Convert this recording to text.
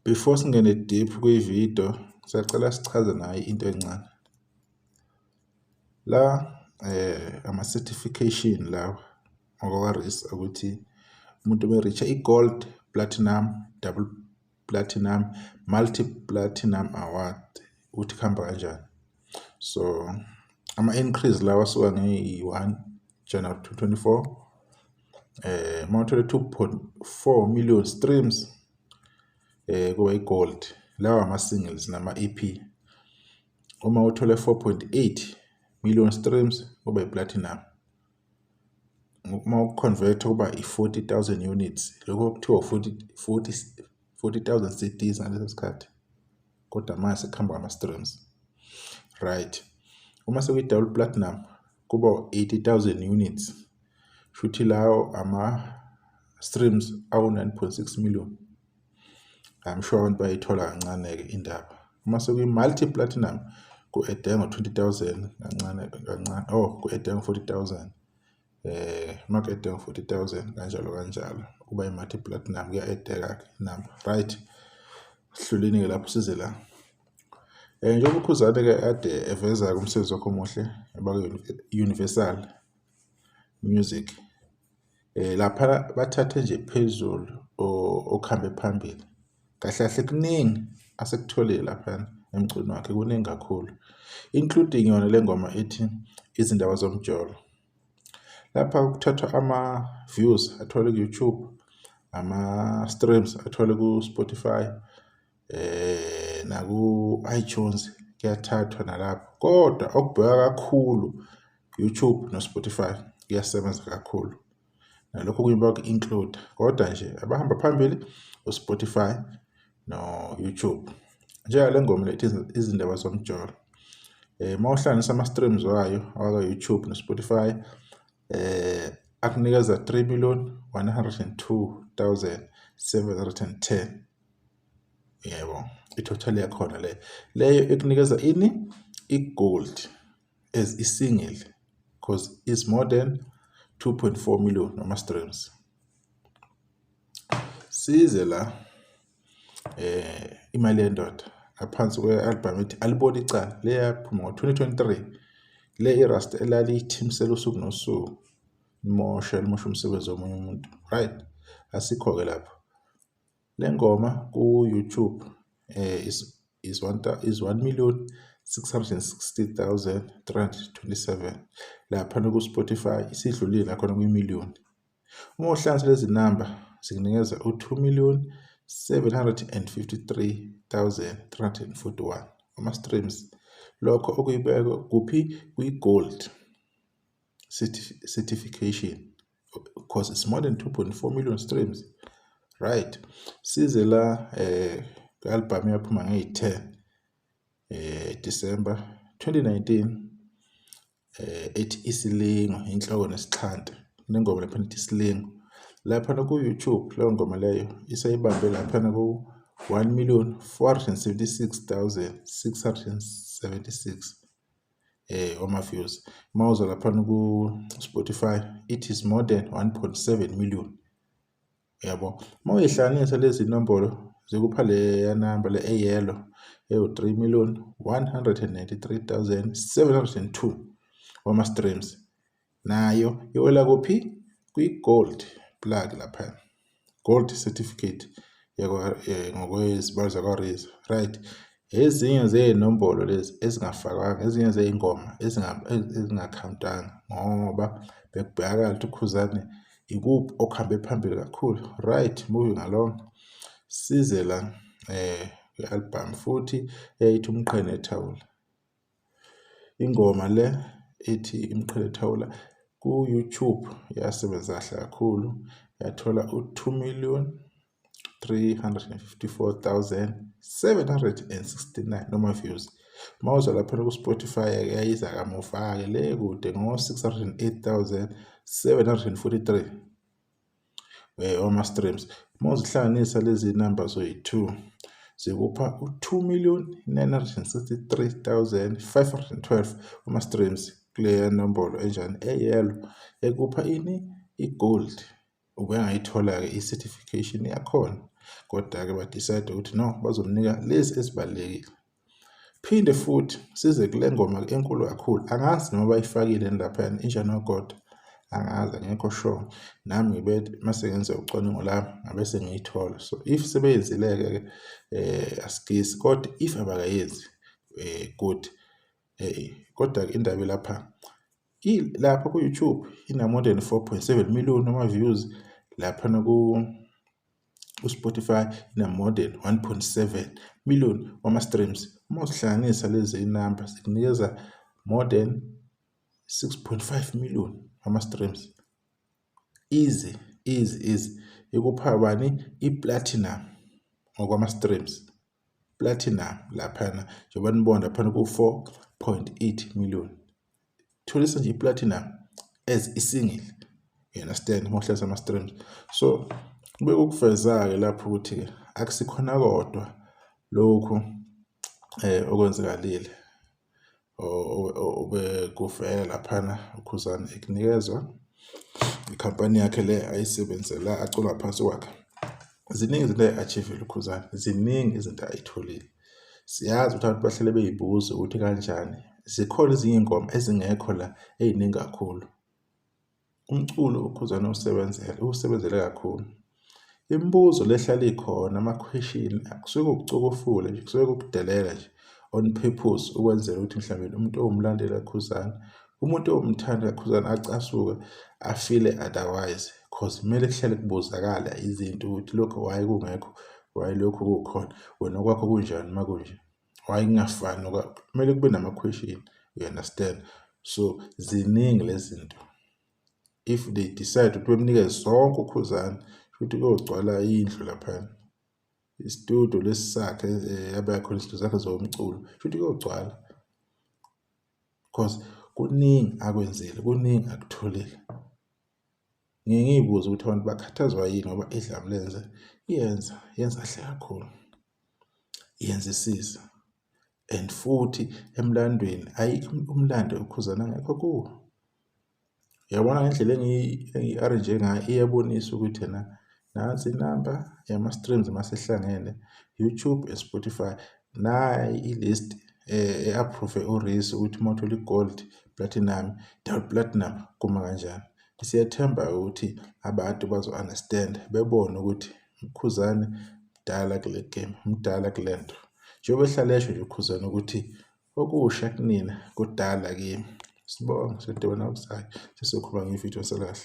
Before singene deep kwi-video, siyacela sichaze nayo into encane. La ama-certification lawa ngokwa-RiSA ukuthi umuntu uma-reach-a i-gold, platinum, double platinum, multi platinum award, ukuthi kuhamba kanjani. So ama-increase lawa asuka ngeyi-1 January 2024, mawuthole 2.4 million streams kuba i-gold. Lawa ama-singles nama-EP. Uma uthole 4.8 million streams, kuba i-platinum. Uma uku-convert kuba i-40,000 units, lokho kuthiwa 40 40 40,000 CDs ngaleso sikhathi, kodwa manje sekuhamba ngama-streams, right? Uma sekuyi-double platinum kuba 80,000 units, shuthi lawo ama-streams awu-9.6 million. I'm sure abantu bayayithola kancane-ke indaba. Uma sekuyi-multi platinum ku-add ngo-20,000 kancane kancane, oh, ku-add ngo-40,000, uma ku-add ngo-40,000 kanjalo kanjalo, kuba i-multi platinum, kuya-add-eka-ke inamba, right? Sidluleni-ke lapho, size la. Njengoba uKhuzani-ke ade eveza umsebenzi wakhe omuhle Universal Music, lapha bathathe nje phezulu okuhambe phambili. Kahle kahle kuningi asekutholile laphayana emculweni wakhe, kuningi kakhulu, including yona le ngoma ethi Izindaba Zomjolo. Lapha kuthathwa ama-views atholwe ku-YouTube, ama-streams atholwe ku-Spotify, naku-iTunes kuyathathwa nalapho, kodwa okubhekwa kakhulu YouTube no-Spotify kuyasebenza kakhulu. Nalokho okunye bayaku-include, kodwa nje abahamba phambili u-Spotify no-YouTube. Njengale ngoma le ethi Izindaba Zomjolo, uma uhlanganisa ama-streams wayo awaka-YouTube no-Spotify, akunikeza 3,102,710. Yebo, i-total yakhona le. Leyo ikunikeza ini? I-gold as i-single, because it's more than 2.4 million ama-streams. Size la, Imali Yendoda, ngaphansi kwe-album ethi Alibona Icala, le yaphuma ngo-2023, le i-rasta elaliyithimisela usuku nosuku, limosha limosha umsebenzi womunye umuntu, right? Asikho-ke lapho. Le ngoma ku-YouTube is 1,660,327. Laphana ku-Spotify isidlulile nakhona kwi-million. Uma uhlanganisa lezi namba zikunikeza u-2,753,341 ama-streams. Lokho okuyibeka kuphi? Kwi-gold certification, because it's more than 2.4 million streams, right? Size la, kwi-album yaphuma ngeyi-10 December 2019, ethi Isilingo, Inhloko Nesixhanti. Kunengoma laphana ethi Isilingo laphana ku-YouTube. Leyo ngoma leyo isayibambe laphana ku-1,476,676 wama-views. Mawuza laphana ku-Spotify, it is more than 1.7 million, yabo. Uma uyihlanganisa lezi nombolo zikupha leya namba le e-yellow ewu-3,193,702 wama-streams. Nayo iwela kuphi? Kwi-gold plug laphana, gold certificate ngokwezibalo zakwa-RiSA, right? Ezinye zey'nombolo lezi ezingafakwanga, ezinye zey'ngoma ezinga-count-anga, ngoba bekubhekakala ukuthi uKhuzani ikuphi okuhambe phambili kakhulu, right? Moving along, size la, kwi-album futhi eyayithi Umqhele Nethawula. Ingoma le ethi Umqhele Nethawula ku-YouTube yasebenza kahle kakhulu, yathola u-2,354,769 noma views. Mawuza laphana ku-Spotify, yayiza kamuva-ke le kude ngo-608,743 wama-streams. Uma uzihlanganisa lezi namba zoyi-two zikupha u-2,963,512 wama-streams kuleya nombolo enjani? E-yellow, ekupha ini? I-gold. Ubengayithola-ke i-certification yakhona. Kodwa-ke ba-decide ukuthi no, bazomnika lezi ezibalulekile. Phinde futhi size kule ngoma enkulu kakhulu, angazi noma bayifakile yini laphayana Inja Nogodo, angazi, angekho sure. Nami ngibe mase ngenze ucwaningo lami ngabe sengiyithola. So if sebeyenzile-ke asigisi, kodwa if abakayenzi good. Kodwa-ke indaba ilapha lapha ku-YouTube ina-more than 4.7 million ama-views, laphana ku-Spotify ina-more than 1.7 million wama-streams. Uma uzihlanganisa lezi iy'namba zikunikeza more than 6.5 million wama-streams. Easy, easy, easy. Ikupha bani? I-platinum ngokwama-streams. Platinum laphana njengoba nibona laphana ku-4.8 million. Tholisa nje i-platinum as i-single. You understand? Uma uhlalisa ama-streams. So kube kukuveza-ke lapho ukuthi-ke akusikhona kodwa lokhu okwenzakalile obekuvela laphana uKhuzani ekunikezwa ikhampani yakhe le ayisebenzela acula ngaphansi kwakhe. Ziningi izinto ayi-achieve-ile uKhuzani, ziningi izinto ayitholile. Siyazi ukuthi abantu bahlale bey'buza ukuthi kanjani. Zikhona ezinye iy'ngoma ezingekho la ey'ningi kakhulu. Umculo uKhuzani uwusebenzele, uwusebenzele kakhulu. Imibuzo le ehlala ikhona, ama-question kusuke kuwukucokofula nje, kusuke kukudelela nje on purpose ukwenzela ukuthi mhlawumbe umuntu owumlandeli kaKhuzani, umuntu owumthandi kaKhuzani acasuke afile otherwise, cause kumele kuhlale kubuzakala izinto ukuthi lokhu why kungekho, why lokhu kukhona, wena okwakho kunjani uma kunje, why kungafani, kumele kube nama-question, you understand? So ziningi lezi zinto. If they decide ukuthi bemnikeze sonke uKhuzani, shuthi kuyogcwala indlu laphayana. Isitudiyo lesi sakhe abeka khona izinto zakhe zomculo, shuthi kuyogcwala. Cause kuningi akwenzile, kuningi akutholile. Ngiye ngiy'buze ukuthi abantu bakhathazwa yini ngoba iDlamlenze iyenza, yenza kahle kakhulu, yenzisisa and futhi emlandweni ayikho umlando uKhuzani angekho kuwo. Uyabona ngendlela engiyi-arrange ngayo iyabonisa ukuthi ena nansi inamba yama-streams masehlangene YouTube, Spotify, nayi i-list e-approve uReece ukuthi uma uthola i-gold, platinum, double platinum kuma kanjani. Siyathemba ukuthi abantu bazo-understand bebone ukuthi uKhuzani mdala kule game, mdala kule nto. Njengoba ehlale esho nje uKhuzani ukuthi okusha kunina kudala kimi. Sibonge, sodibana okuzayo sesizokhuluma ngevidiyo. Sala kahle.